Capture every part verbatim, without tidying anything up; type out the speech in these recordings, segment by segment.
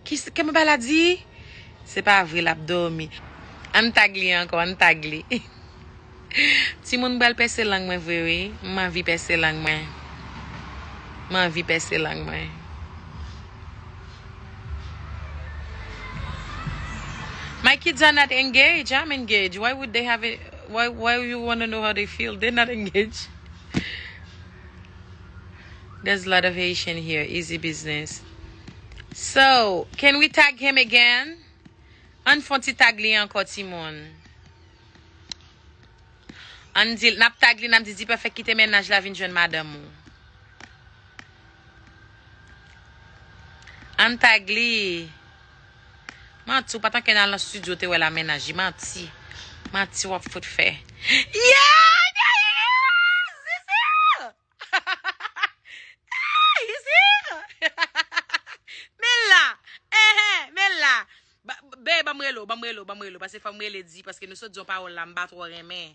Ki, kòman bagay la di? Se pa vre, l ap dòmi. Ann tag li ankò, ann tag li. Timoun, m pral pèse lang mwen vre, wi. M anvi pèse lang mwen. M anvi pèse lang mwen. My kids are not engaged. I'm engaged. Why would they have it? Why, why you want to know how they feel? They're not engaged. There's a lot of Haitian here. Easy business. So, can we tag him again? Ann fè yon ti tag li ankò, timoun. Ann di, n ap tag li, n ap di, Dperfect, kite mennaj la vin jwenn madanm ou. Ann tag li. Manti, ou pa t anke al nan studio, te wè l a mennaj li. Manti. Manti w ap fout fè. Yeah, there he is! He's here! He's here! Men l la! Enhen, men l la! Ba, be, ban m rele w, ban m rele w, ban m rele w. Paske fò m rele di, paske nou sot di yon pawòl la, m pa twò renmen.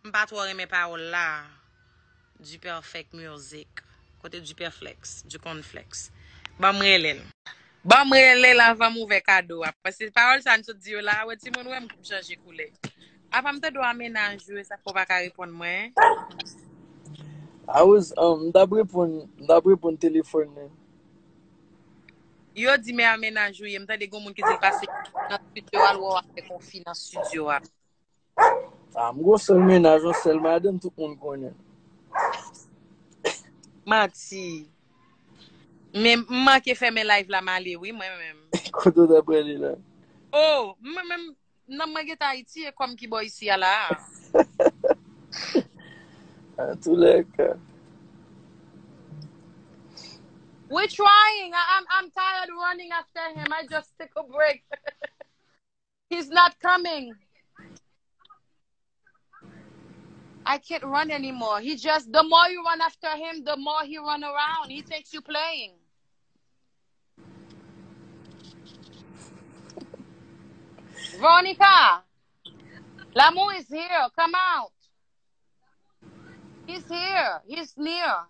M pa twò renmen pawòl la. Dperfect music. Kote Dperflex, Dkonflex. Ban m rele l. Ban m rele l anvan m ouvè kado a. Paske pawòl sa n sot di yo la, wè timoun, wè m chanje koulè. Apa m tande w a mennaj ou, e sa k fè w pa ka reponn mwen? I was, um, m t ap reponn, m t ap reponn telefòn nan. Yo di men a mennaj ou ye, m tande gon moun ki di l pase nan studio a, l wè w avèk yon fi nan studio a. Ah, m gon sèl mennaj, yon sèl madanm, tout moun konnen. Manti. Men m manke fèmen live la, m ale wi, mwen menm. Kote w t ap prale la? Oh, mwen menm, nan mwen gentan Ayiti, e kòm ki bò isi a la. An tou lè ka. We're trying. I, I'm, I'm tired running after him. I just take a break. He's not coming. I can't run anymore. He just, the more you run after him, the more he run around. He thinks you playing. Veronica, l'amour is here. Come out. He's here. He's near.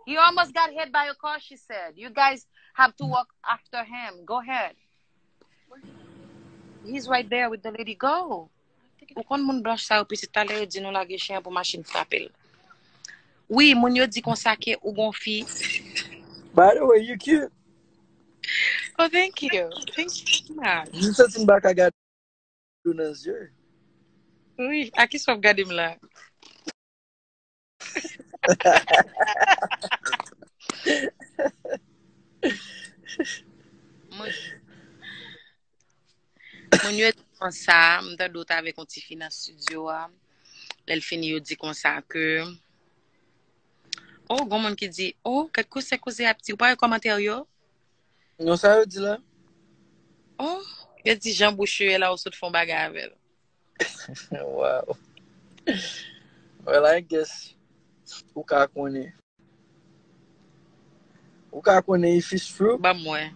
He almost got hit by a car, she said. You guys have to walk after him. Go ahead. He's right there with the lady. Go. Ou konn moun blanch sa yo pitit, talè yo di nou lage chen an pou machin frape l. Wi, moun yo di konsa ke ou gon fi. By the way, you cute. Oh, thank you. Thank you so much. M santi m pa ka gade w nan zye. Wi, a kisa w ap gade m la? Moun, moun yo di konsa, m tande w t avèk yon tifi nan studio a. Lè l fini, yo di konsa ke, oh, gon moun ki di, oh, kèk koze koze ap di, ou pa wè kòmantè yo? Non, sa yo di la? Oh, yo di jan bouch yo ye la, ou sot fè yon bagay avè l. Wow. Well, I guess ou ka konnen. Ou ka konnen if it's true. Ban mwen.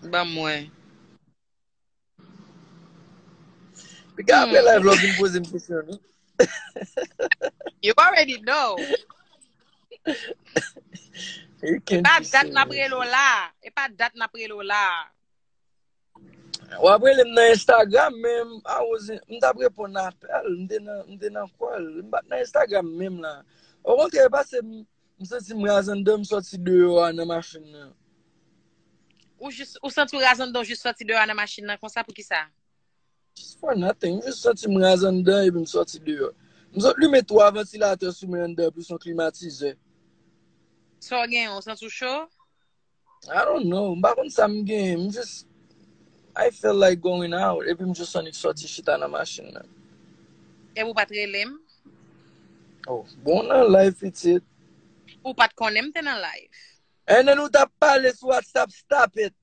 Ban mwen. Piga apre live la, w vin poze m kesyon, non? You already know. E pa dat n ap rele w la. E pa dat n ap rele w la. W ap rele m nan Instagram, men I was in, m t ap reponn apèl, m te nan, m te nan call. M pa t nan Instagram menm la. Okontrè, e pase m, m santi m raz anndan, m sòti deyò a nan machin nan. Ou jis, ou santi w raz anndan, w jis sòti deyò a nan machin nan konsa, poukisa? Just for nothing. M jis santi m raz anndan epi m sòti deyò. M sot limen twa vantilatè sou mwen anndan, plis yon klimatizè. Sa w genyen, w santi w cho? I don't know. M pa konn sa m genyen. M jis, I felt like going out. Epi m jis annik sòti chita nan machin nan. Epi w pa t rele m? Oh, bon, nan live, pitit. Ou pa t konnen m te nan live. And then ou t ap pale sou WhatsApp, stop it.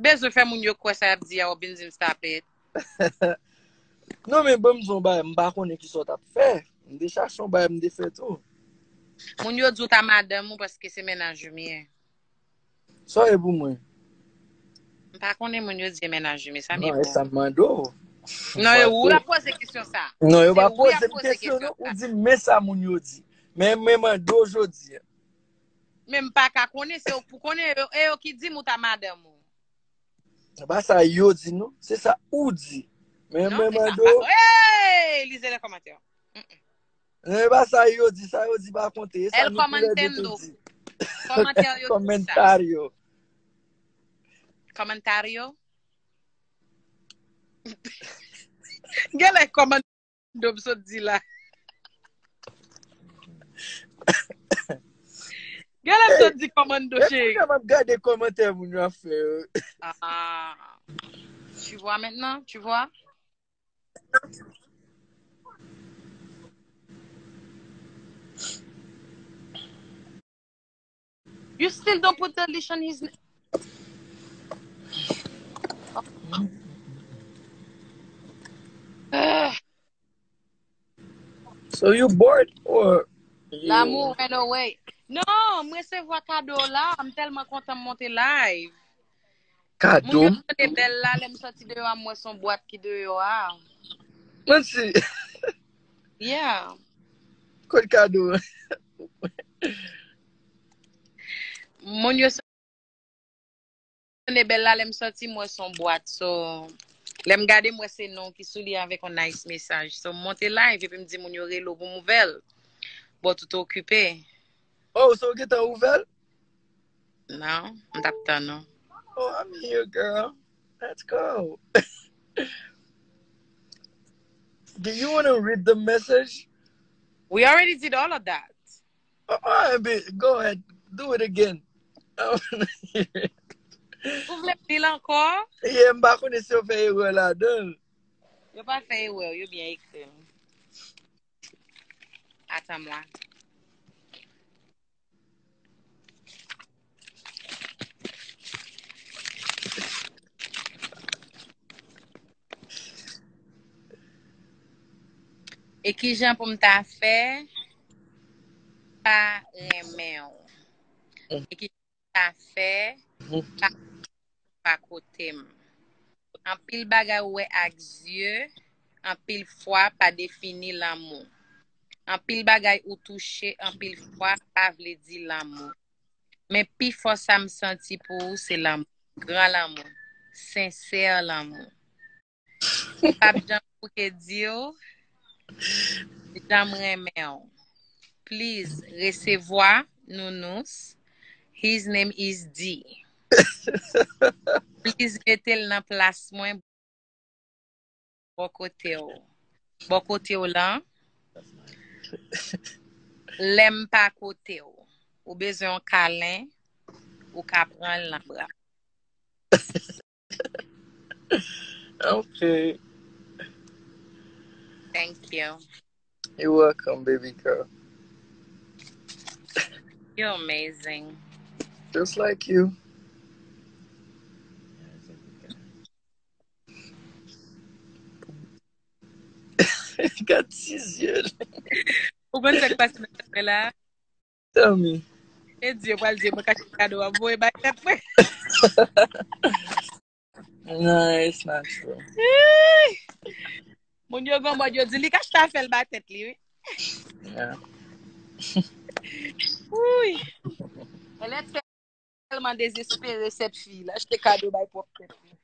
Bezwen fè moun yo kwè sa y ap di a, w ap vin di m stop it. Non, men ban m di w yon bagay, m pa konnen kisa w t ap fè. M te chache yon bagay, m te fè tou. Moun yo di w ta madanm ou paske se mennaj ou m ye. Sa w ye pou mwen? M pa konnen moun yo di e mennaj ou m ye, sa m ye Non, e pou sa ou? m mande w. Non, e ou l ap poze kesyon sa. Non, yo Se pa ou y ap poze m poze kesyon, kesyon non. Ou sa. Di m men sa moun yo di. Men, men mande w jodi a. Men m pa ka konnen, se ou k pou konnen, e yo, e yo ki di m ou ta madanm ou. Se pa sa yo di, non. Se sa ou di. Men Non, mwen se sa. mande w, Hey, lisez les commentaires. men se pa sa yo di, sa yo di pa konte. E sa El nou tou lè de tou commentando. di. Kòmantè yo di sa. Comentario. Comentario. Genlè kòmando m sot di la. Genlè m sot di kòmando E cheri. Kounye a m ap gade kòmantè moun yo ap fè yo. Ah. Tu vois maintenant, tu vois? You still don't put the leash on his neck. Ah, So you bored or you... L'amour went away. Non, m resevwa kado la. M tèlman kontan m monte live. Moun Kado yo m? Tande bèl la, lè m soti deyò a, m wè son bwat ki deyò a. Mwen si. Yeah. Kot kado? Moun yo Tande bèl la, lè m soti, m wè son bwat. So, lè m gade, m wè se non ki sou li avèk yon nice mesaj. So, m monte live epi m di moun yo rele w pou nouvèl. Bon, tout okipe. Oh, so w gentan ouvè l? Non, m t ap tann ou. Oh, I'm here, girl. Let's go. Do you want to read the message? We already did all of that. Oh, all right, babe, go ahead. Do it again. I wanna hear it. Ou vle m li l ankò? Yeah, m pa konnen si yo fè erè ladan l. Yo pa fè erè, yo byen ekri l. Attends-moi. E kijan pou m ta fè pa renmen w? E kijan pou m ta fè pa, pa kote m? Anpil bagay ou wè ak zye, anpil fwa pa defini lanmou. Anpil bagay ou touche, anpil fwa pa vle di lanmou. Men pi fò sa m santi pou ou se lanmou. Gran lanmou. Sensè lanmou. M p ap janm bouke di w jan m renmen w. Please, resevwa Nounous. His name is D. Please, mete l nan plas mwen bò kote w. Bò kote w lan, lè m pa kote w. Ou bezwen yon kalen, ou ka pran l nan bra. Okay. Thank you. You're welcome, baby girl. You're amazing. Just like you. Gad ti zye l. Ou konn sa k pase nan tèt mwen la? Tell me. E Dye pral di mwen kache kado a voye bay tèt mwen. No, it's not true. Moun yo gon mòd yo di li kache ta fè l bay tèt li, wi. Yeah. Wi. Elle est tellement désespérée, cette fille. L achte kado bay pwòp tèt li.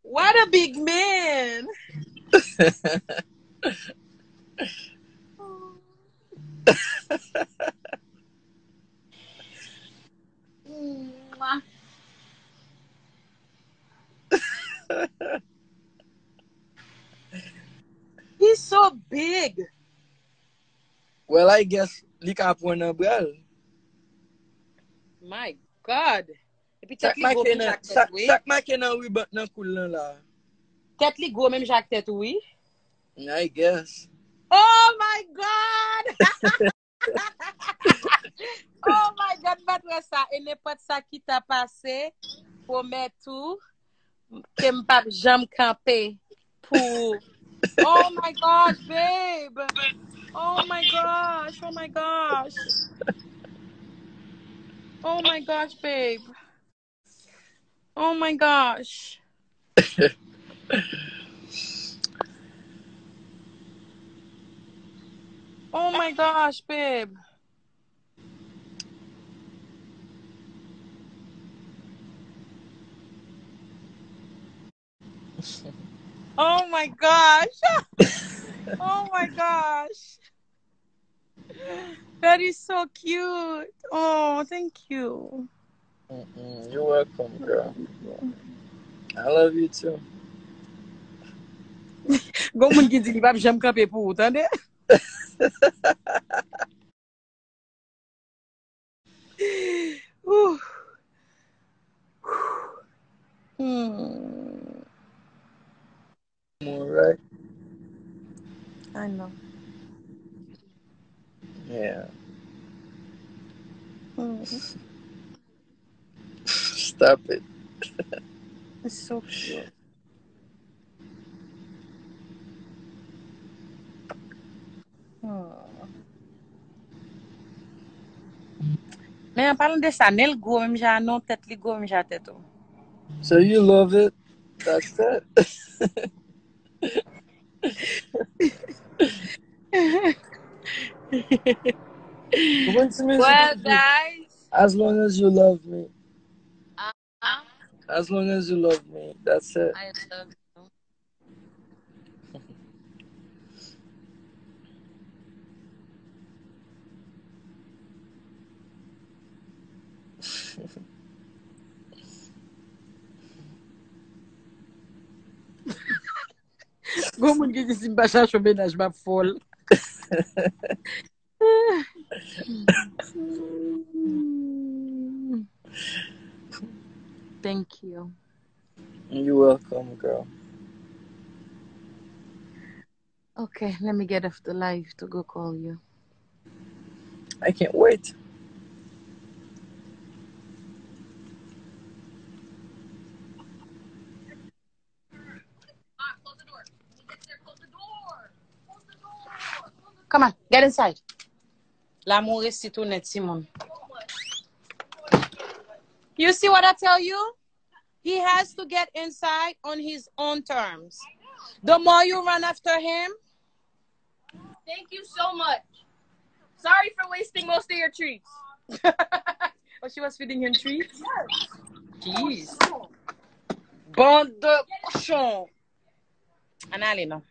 What a big man! Mwah. He's so big. Well, I guess li ka pran nan bra l. My God. Epi Sa tèt k li gwo make menm nan, jan ak sa, tèt wi. Sa k make nan riban nan kou l lan la. Tèt li gwo menm jan ak tèt ou wi. I guess. Oh my God! Oh my God, m pa t wè sa. E nenpòt sa ki ta pase, pwomèt ou ke m p ap janm kanpe. pou ou. Oh my gosh, babe. Oh my gosh, oh my gosh. Oh my gosh, babe. Oh my gosh. Oh my gosh, babe. Oh my gosh. Oh my gosh. That is so cute. Oh, thank you. Mm-mm, you're welcome, girl. I love you too. Gon moun ki di li p ap janm kanpe pou ou, tande? Ooh. Hmm. More, right? I know. Yeah. Hmm. Stop it. It's so cute. Hmm. Men an palan de sa, nen l gwo menm jan a non, tèt li gwo menm jan a tèt ou. So you love it? That's it. Ou konn ti mizik Well, ki di, guys, As long as you love me. Huh? As long as you love me. That's it. I love you. Gon moun ki di si m pa chache yon mennaj, m ap fòl. Thank you. You're welcome, girl. Okay, let me get off the live to go call you. I can't wait. Come on, get inside. Lanmou resi tounen timoun. You see what I tell you? He has to get inside on his own terms. The more you run after him, Thank you so much. Sorry for wasting most of your treats. Oh, she was feeding him treats? Jeez. Bande de kochon. Ann ale non.